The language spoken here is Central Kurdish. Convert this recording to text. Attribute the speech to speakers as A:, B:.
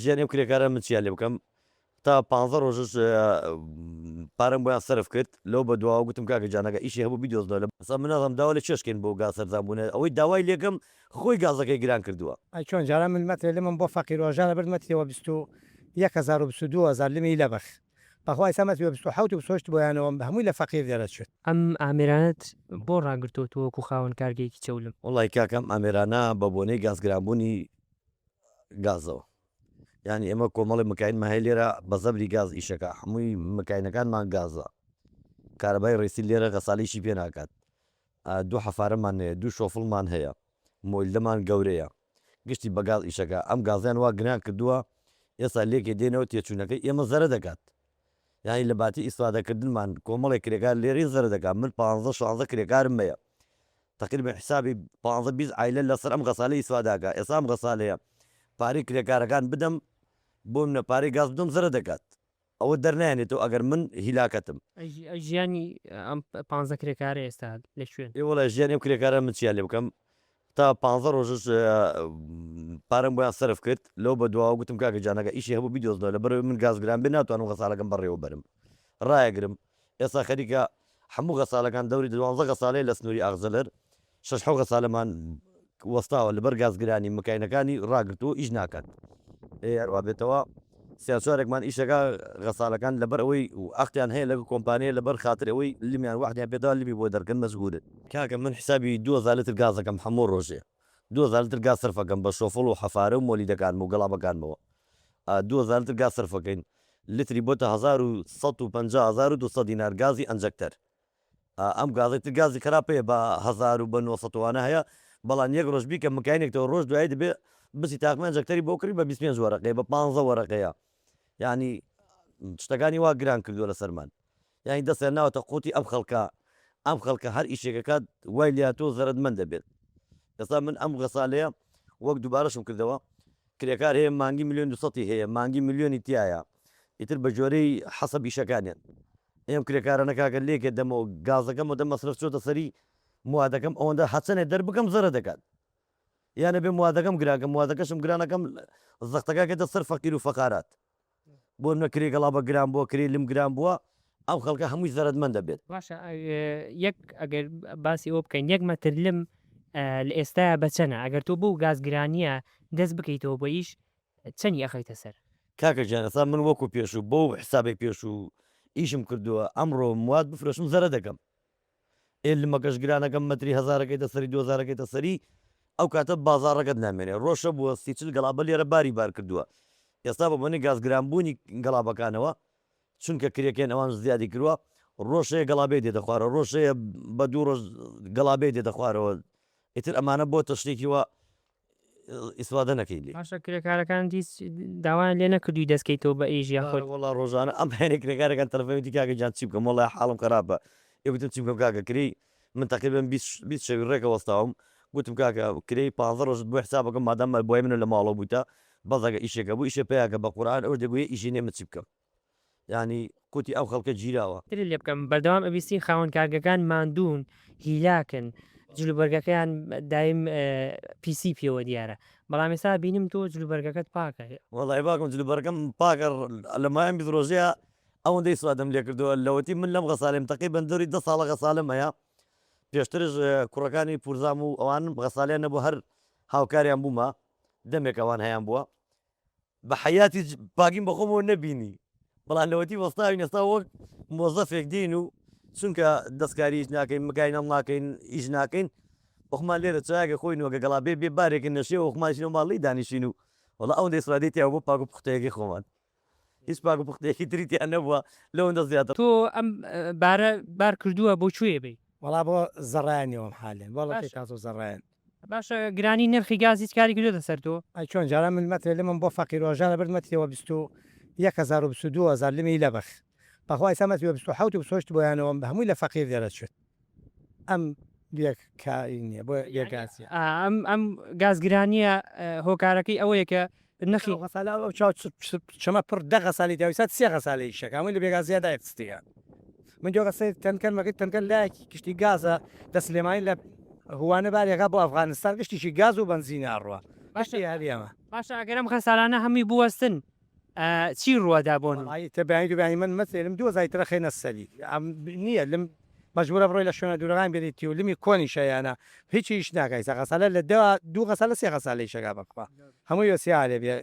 A: ژیانی ئەم کرێکارە من چیان لێ بکەم تا پانزە ڕۆژش پارەم بۆیان سەرف کرد لەو بە دواوە گوتم کاکە گیان ئەگەر ئیشی هەبوو بیدۆزنەوە لە ئێستا من نازانم داوا لە کێش کەین بۆ گاز هەرزان بوونە ئەوەی داوای لێکەم خۆی گازەکەی گران کردووە.
B: ئەی چۆن جاران من مەترێ لمم بۆ فەقیر و هەژار ئەبرد مەترێ وە 21 هەزار و 22 هەزار لمی لەبخ بەخوا ئیستا مەترێ وە 27 و 28 بۆیانەوە هەمووی لە فەقیر دەرەچێت.
C: ئەم ئامێرانەت بۆ ڕاگرتووە تۆ وەکو خاوەن کارگەیەکی چەولم؟
A: وەڵای کاکە ئەم ئامێرانە بە بۆنەی گاز گرانبوونی گازەوە یانی ئێمە کۆمەڵی مکاینمان هەیە لێرە بە زەبری گاز ئیشەکە هەمووی مکاینەکانمان گازە کارەبای ڕیسی لێرە غەسالیشی پێ ناکات دوو حەفارەمان هەیە دوو شۆفڵمان هەیە مۆیلدەمان گەورەیە گشتی بە گاز ئیشەکە ئەم گازیان وا گران کردووە ئێستا لێکێ دێنەوە تێچوونەکەی ئێمە زەرە دەکات یانی لە باتی ئیسفادەکردنمان کۆمەڵێک کرێکار لێرەی زەرە دەکات من پانزە شانزە کرێکارم هەیە تەقریبەن حیسابی پانزە 20 عایلە لەسەر ئەم غەسالە ئیسفادە ئەکا ئێستا ئەم غەسالەیە پارەی کرێکارەکان بدەم بۆ منە پارەی گاز بدەم زەرە دەکات ئەوە دەرنایەنێتەوە ئەگەر من هیلاکەتم.
C: ئەی ژیانی ئەم پانزە کرێکارە ئێستا لە کوێن؟
A: ئێ وەڵا ژیانی ئەم کرێکارە من چیان لێ بکەم تا پانزە ڕۆژش پارەم بۆیان سەرف کرد لەو بە دواوە گوتم کاکە گیان ئەگەر ئیشی هەبوو بیدۆزنەوە لەبەرئەوەی من گاز گران بێ ناتوانم غەسالەکەم بەڕێوە بەرم ڕایەگرم ئێستا خەریکە هەموو غەسالەکان دەوری دوانزە غەسالەیە لە سنووری ئاغجەلەر شەش حەو غەسالەمان وەستاوە لەبەر گازگرانی مکاینەکانی ڕاگرتووە ئیش ناکات ئێ هەروا بێتەوە سیا چوارێکمان ئیشەکە غەسالەکان لەبەر ئەوەی ئەختیان هەیە لەگە کۆمپانیە لەبەر خاتر ئەوەی لمیان وەحدیان پێداوە لمی بۆ دەرکەن مەجبورن. کاکە من حسابی 2000 لتر گازەکەم هەموو ڕۆژێ 2000 لتر گاز سەرفەکەم بە شۆفڵ و حەفارە و مۆلیدەکانم و گەڵابەکانمەوە 2000 لتر گاز سەرفەکەین لتری بۆتە 1150 1200 دینار گازی ئەنجەکتەر ئەم گازەی تر گازی خراپ هەیە بە هەزار و بە 900 وانە هەیە بەڵام یەک ڕۆژ بیکە مکاینێکتەوە ڕۆژ دوایی دەبێ بچی تاقمە ئەنجەکتەری بۆ کڕی بە 25 وەرەقەیە بە 15 وەرەقەیە یعنی شتەکانی وا گران کردووە لەسەرمان یعنی دەستیان ناوەتە قوتی ئەم خەڵکە ئەم خەڵکە هەر ئیشێکەکات وای لاتۆ زەرەدمەند دەبێت ئێستا من ئەم غەسالەیە وەک دووبارەشم کردەوە کرێکار هەیە مانگی ملیۆن دوسەتی هەیە مانگی ملیۆنی تایە ئیتر بە جۆرەی حەسەب ئیشەکانیان ئێم کرێکارانە کاکە لێکێ دەمەوە گازەکەم ئەدەم مەسرەف چۆتە سەری موادەکەم ئەوەندە هەچەنێ دەربکەم زەرە دەکات یانە بێ موادەکەم گرانکەم موادەکەشم گرانەکەم زەختەکە کێتە سەر فەقیر و فەقارات بۆ نە کرێ گەڵابە گران بووە کرێ لم گران بووە ئەم خەڵکە هەمووی زەرەدمەند دەبێت.
C: باشە یەک ئەگەر باسی ئەوە بکەین یەک مەتر لم لە ئێستایا بە چەنە ئەگەر تۆ بەو گاز گرانیە دەست بکەیتەوە بە ئیش چەنی ئەخەیتە سەر؟
A: کاکە گیان ئێستا من وەکو پێشوو بەو حسابەی پێشوو ئیشم کردووە ئەمڕۆ مواد بفرۆشم زەرە دەکەم ئێ لمەکەش گرانەکەم مەتری هەزارەکەیتە سەری دوو هەزارەکەیتە سەری ئەو کاتە بازاڕەکەت نامێنێ ڕۆژە بووە سی چل گەڵابە لێرە باری بار کردووە ئێستا بە بۆنەی گاز گرانبوونی گەڵابەکانەوە چونکە کرێکەیان ئەوان زیادی کردووە ڕۆژ هەیە گەڵابەی دێتە خوارەوە ڕۆژ هەیە بە دوو ڕۆژ گەڵابەی دێتە خوارەوە ئیتر ئەمانە بۆتە شتێکی وا ئیسفادە نەکەی لێی.
C: باشە کرێکارەکانت هیچ داوایان لێ نەکردووی دەست کەیتەوە بە ئیش یاخود.
A: ئارە وەڵا ڕۆژانە ئەم هەینە کرێکارەکان تەلەفۆنی وتی کاکە گیان چی بکەم وەڵا حاڵم خراپە ئێ گوتم چی بکەم کاکە کرێی من تەقریبەن 20 شەوی ڕێکە وەستاوم گوتم کاکە کرێی 15 ڕۆژت بۆ حسابەکەم مادام بۆی منە لە ماڵەوە بوویتە بەس ئەگەر ئیشێک هەبوو ئیشێ پەیاکە بە قورئان ئەوش دەگوێ ئیشی نیە من چی بکەم یانی قوتی ئەم خەڵکە گیراوە.
C: ترت لێ بکەم بەردەوام ئەبیستین خاوەن کارگەکان ماندوون هیلاکن جلوبەرگەکەیان دایم پیسی پێوە دیارە بەڵام ئێستا بینم تۆ جلوبەرگەکەت پاکە.
A: وەڵای باوکم جلوبەرگەم پاکە لە ماوەی 20 ڕۆژەیە ئەوەندەی سوادم لێ کردووە لەوەتی من لەم غەسالەم تەقریبەن دەوری دە ساڵە غەسالەم هەیە پێشترش کوڕەکانی پورزام و ئەوان غەسالیان نەبوو هەر هاوکاریان بوومە دەمێک ئەوان هەیان بووە بە حەیاتی پاکیم بە خۆمەوە نەبینی بەڵام لەوەتی وەستاوین ئێستا وەک مۆزەفێک دێین و چونکە دەستکاری هیچ ناکەین مکاینەڵ ناکەین ئیش ناکەین بەخۆمان لێرە چایەکە خۆین و ئەگەر گەڵا بێ بێ بارێکە نەشێوە خۆمان چینەوە ماڵ لێی دانیشین و وەڵا ئەوەندەی سوادەی تیا بۆ پاک و پوختەیەکەی خۆمان هیچ پاک و پوختەیەکی تری تیا نەبووە لەوەندە زیاتر.
C: تۆ ئەم بارە بار کردووە بۆ کوێ بەی؟
B: وەڵا بۆ زەڕایەنیەوەم حالێن بۆ ڵەکەی تازە و زەڕایەن.
C: باشە گرانی نرخی گاز هیچ کاری کردۆتە سەر تۆ؟
B: ئەی چۆن جاران من مەترێ لمم بۆ فەقیر و هەژار ئەبرد مەترێ وە 21 هەزار و 22 هەزار لمی لەبخ بەخوا ئیستا مەتری وە 27 و 28 بۆیانەوە هەمووی لە فەقیر دەرەچێت ئەم بێ کاری نیە بۆ بێ گازیە.
C: ئەم ئەم گاز گرانیە هۆکارەکەی ئەوەیە کە نرخی.
B: غەسالە ئەو چاو چەمە پڕ دە غەسالەی تیا ئیستا سێ غەسالە ئیشەکا هەمووی لە بێ گازیا دایخستیە من جۆ غەسەی تەنکەر مەکەی تەنکەر لایەکی گشتی گازە لە سلێمانی لە هوانە بارێکا بۆ ئەفغانستان گشتیشی گاز و بەنزینە ئەڕوا
C: باشە
B: گشتی هەر ئێمە.
C: باشە ئەگەر ئەم غەسالانە هەمووی بوەستن چی ڕوەدا بۆ نمونە؟
B: وەڵایی تە بەیانی دوو بەیانی من مەسێ لم دوو هەزاری ترە خەینە سەری ئەم نییە لم مەجبورە بڕۆی لە شوێنە دوورەکان بێنیتی و لمی کۆنیشە یانە هیچ ئیش ناکا ئیسا غەسالە لە دە دوو غەسالە سێ غەسالە ئیشەکا بەخوا هەمووی وەسیا لێ بێ.